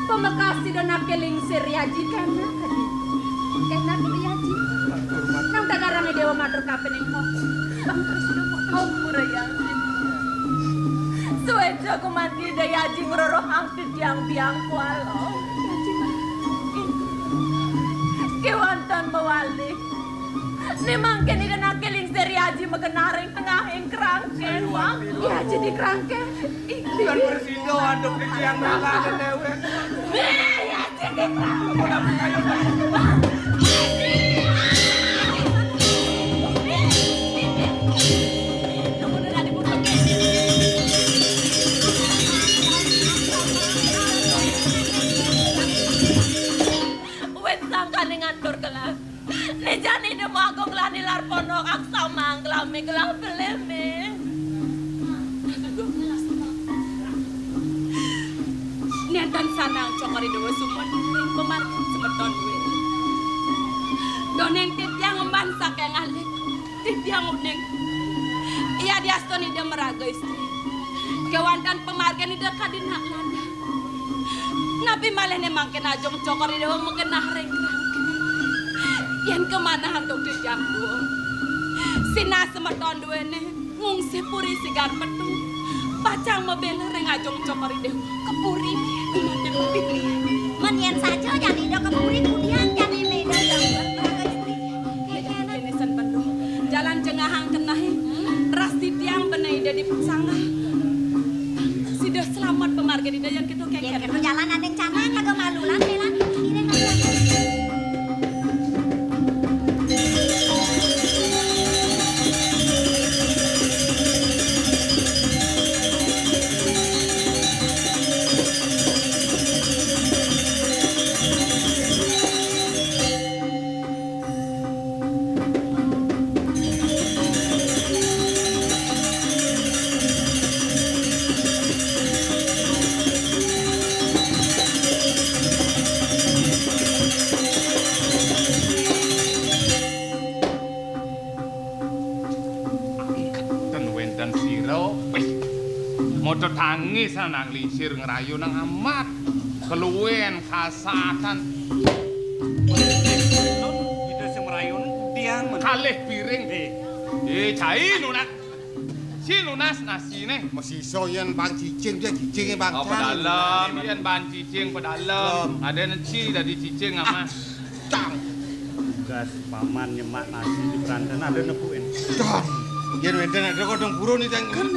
Pamekas Ida nake lingsir yaji kénak kadi. Kénak kadi yaji. Nang tagarang I Déwa matur kapining kok. Bang Krisna kok. Ampura ya. Suéca gumanti Ida yaji ngrorohang titiang biang kuala. Yaji mah. Kéwanten mawali. Né mangkin Ida nake lingsir yaji magenah ring tengahing kerangkén, Bang. Yaji di kerangkén. Dan bersino aduk di tiang nangane déwék. Yaji di kerangkén. Wit sangkane ngatur kelas. Né jani Ida Magung lan nilar pondok aksamang kelami kelah beleme. Nénten sanang Cokor I Déwa sumpun ring pamargin semeton duwé. Duh ning titiang emban saking alit, titiang uning. Yadiastun Ida maraga istri, kewanten pamargin Ida kadi nak lanang. Napi malih né mangkin Ajung Cokor I Déwa magenah ring krangkeng? Yén kamanah antuk titiang duur, sinah semeton duéné ngungsi puri Sigar Petung, pacang mabéla ring Ajung Cokor I Déwa. Ka puri? Gumanti puri. Men yén saja jani Ida ka puri, kudian jani Ida maraga istri? Kéné sen bendu. Jalan jengahang keneh, ras titiang beneh Ida di sanggah. Sida selamat pamargin Ida, yén kéto kéngkén. Yén kéto jalan ané canang, laga malu lan, Béla. Iring aja. Ten wénten sira, wis. Moto tangis anak lisir ngrayu nang amat. Keluwen kasatan. Ida sing merayu kudian men. Kalih piring. Eh. Eh, cai lunas. Si lunas nasiné. Masisa yén bang cicing, dia cicingé bang. Oh, cai. Pedalem, yén bang cicing pedalem. Lem. Ada neci dadi cicing amah. Cang. Tugas paman nyemak nasi di peranten ada nepuin. Cang. Yén wénten ada kodong purun nih, Cang. Kan.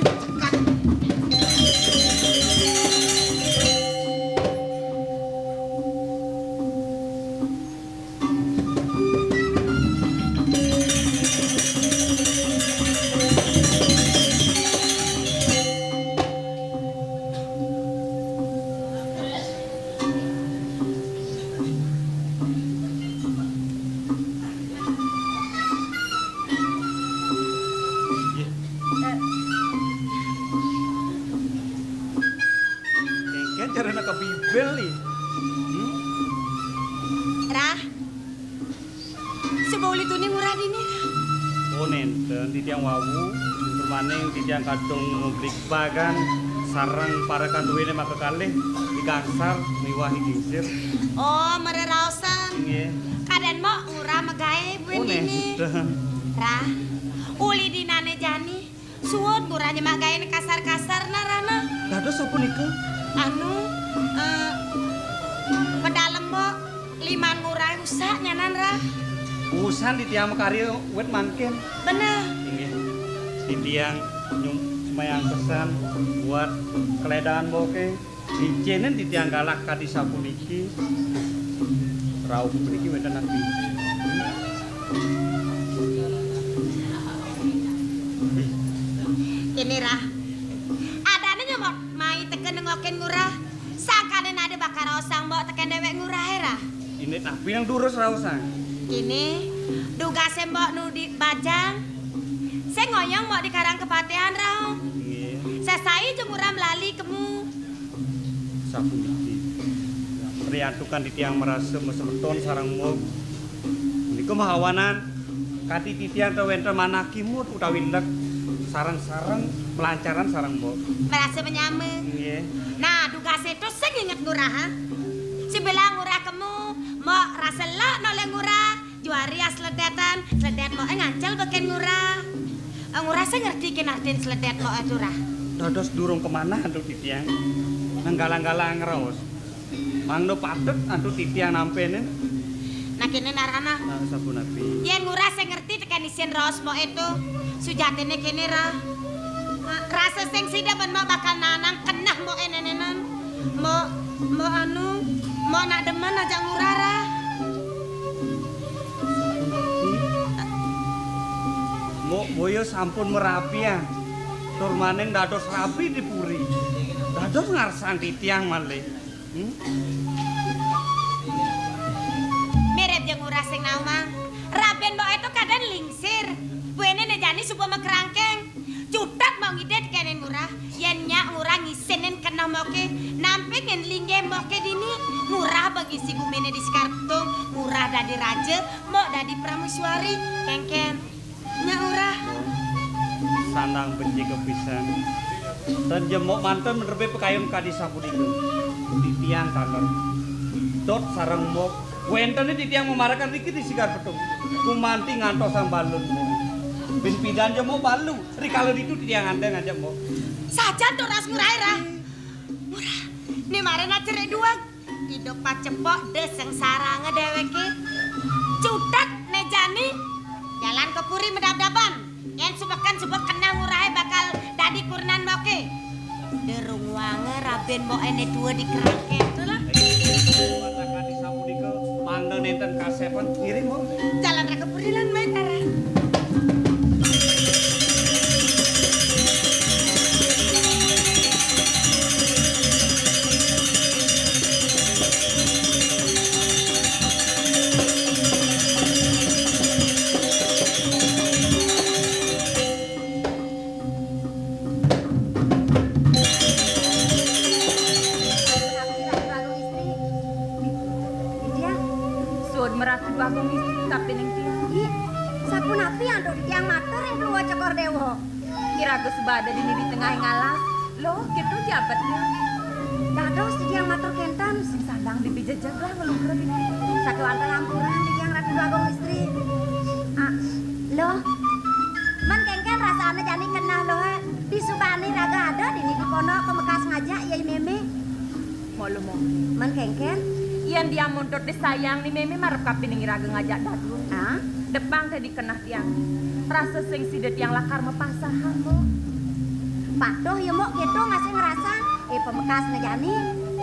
Engkén carana ka Bibel, nih. Hmm? Rah, suba uli tuni ngurah dini, Rah? Oh, nénten, titiang wau, permaning titiang kadung ngublik bagan, sareng parekan duéné makakalih, di gangsar miwah di gingsir. Oh, mareraosan. Inggih. Kadén mok ngurah magaé buin dini. Oh, nénten. Rah, uli dinané jani, suud ngurah nyemak gaéné kasar-kasar, nah, Rah, nah. Dados sapunika? Anu, eh, pedalem, Mbok, liman ngurah usak nyanan, Rah. Usan titiang makarya wit mangkin. Bener. Inggih. Titiang nyum-, semayang pesan buat keledaan Mboké. Icénin titiang galah kadi sapuniki. Rauh puniki wénten napi? Kéné, Rah. Adané nyomot mai teka nengokin ngurah. Sangkané nadé bakal raosang mbok tekén déwék ngurahé, Rah. Indik napi nang durus raosang? Kéné, dugasé mbok nu di bajang. Sing ngoyong mbok di karang kepatihan, Rah. Nggih. Sesai ja ngurah melali kemu. Sapuniki. Priantukan titiang marasa masemeton sareng Mog. Punika mahawanan kadi titiang ta wénten manah kimud utawi lek sareng-sareng malancaran sareng Mog. Marasa manyama. Nggih. Nah, dugasé to sing inget ngurah, ha? Sibilang ngurah kemu, Mog rasa lek nolih ngurah. Juari asledétan, sledét moké ngancel bekén ngurah. Eh, ngurah sing ngerti kén artin sledét moké, Rah. Dados durung kamanah antuk titiang. Nang galang-galang raos. Mangda patut antuk titiang nampénin. Nah, kéné nah, Rah, nah. Nah, sapunapi? Yén ngurah sing ngerti tekén isin raos moké to, sujatiné kéné, Rah. Nah, rasa sing sida ben mok bakal nanang keneh moké nénénan. Mok, mok anu, mok nak demen ajak ngurah, Rah. Mok boya sampun merabian, tur maning dados rabi di puri. Dados ngarsang titiang malih. Hmm? Mirip ja ngurah sing naumang. Rabin mboké to kadén lingsir. Buéné né jani suba makrangkéng. Cutet mok ngidih tekénin ngurah. Yén nyak ngurah ngisinin keneh moké, nampik ngén linggih moké dini, ngurah ba ngisi guminé di Sigar Petung, ngurah Dadi raja, mbok dadi prameswari, kéngkén. Nyak Lurah. Sandang becik pisan. Tan jemok manten menerbé pekayun kadi sapunika. Titiang taler. Dot sareng mbok. Wénten titiang mamarakan riki di Sigar Petung. Gumanti ngantosang balun mbok. Bin pidan jemok balu. Rikala ditu titiang anteng ajak mbok. Sajan to ras Ngurah, Rah. Ngurah, né marana cerik duweng. Idup pacepok dé sengsaranga déwéké. Cutet né jani. Jalan ka puri medab-daban. Yén subeken suba keneh Ngurahé bakal dadi kurenan mboké. Derung wanga rabin mboké né tua di kerangkén to lah. Watakati sapunika, mangda nénten kasépan ngiring, Mbok. Jalan Raka Puri lan Maytara. Suud maratu Agung Istri kapining tiang. Ih, sapunapi antuk tiang matur ring Pluwa Cokor Déwa. Iraga suba ada dini di tengahing alas. Loh, kéto jabetné. Dados titiang matur kénten. Sing sandang di pijejeg lah nglungker dini. Sakéwanten ampura titiang Ratu Agung Istri. Ah, loh. Men kéngkén rasané jani keneh loh. Disubani raga ada dini di pondok pamekas ngajak yai mémé. Mula mungkin. Men kéngkén? Yén tiang muntut dé sayang ni mémé marep kapining iraga ngajak dadua. Ah? Depang té dikenah tiang. Rasa sing sida tiang lakar mapasahang, Mbok. Patuh ya, Mbok, kéto masih ngrasa. Eh, pamekas ngajani.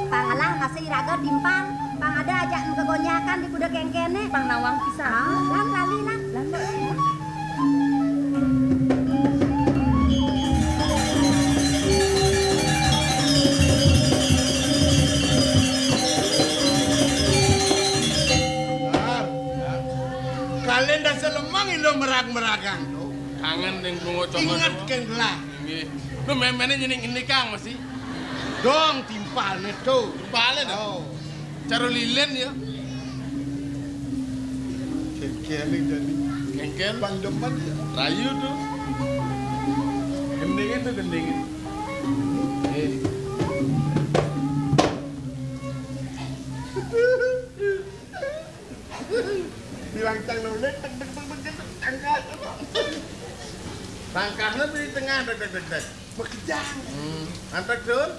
Pang ngelah masih iraga timpal. Pang ada ajak makagonjakan di kuda kéngkéné. Pang nawang pisan. Ah, lan lali, lan. Lan, Mbok. Kalén dasa lemang ilo merag-meragang to. Kangen ning bungo cokor. Inget kén gelah. Inggih. Lho, méméné nyening ini, Kang, mesti. Dong timpalné to. Timpalné to? Oh. Cara lilin ya. Kéngkén nih jadi. Kéngkén. Pang demen ya. Rayu to. Gendingin to, gendingin. Eh. Bilang cang nulis, tek, tek, tek, tek, tek, tangkas. Tangkasnya di tengah, tek, tek, tek, tek. Makejang. Hmm, antek, Dun.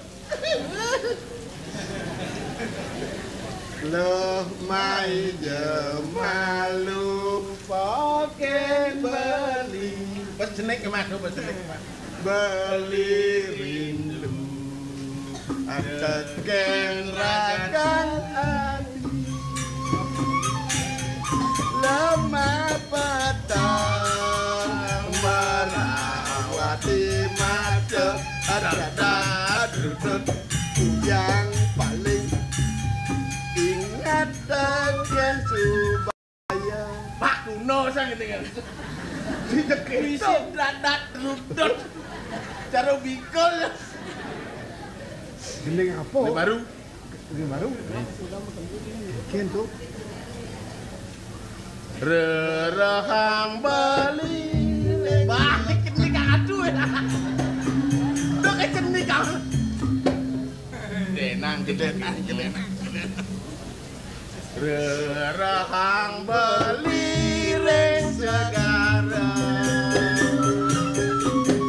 Loh, mai jemalu, pokén beli. Pas jenek, Mas, pas jenek, Mas. Beli rindu. Atekén ragan ati. Lemah petang merawati mata. Adadadudut. Kujang paling inget tekén suba. Pak kuno sang ini kan. Bisi dadat rudut. Cara bikul. Gending apa? Ini baru. Ini baru. Kéngkén to. Rerehang beli. Balik ini kang aduh. Tuh kecen nih kang. Denang, denang, denang. Rerehang beli ring segara.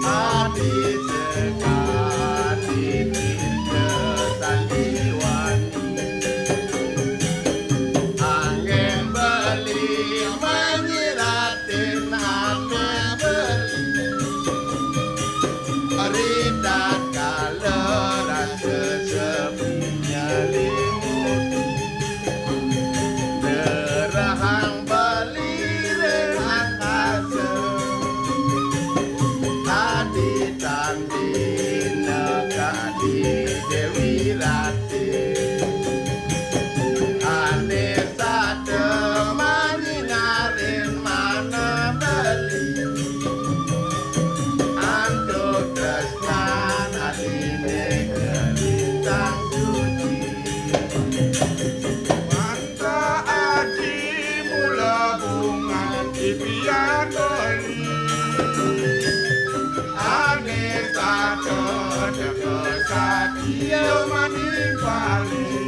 Adi sekadi pinda sandiwani. Anggén beli manyiratin ame beli. Ari tatkala rasa sepi nyelimuti. Derehang Kati yo mani pali.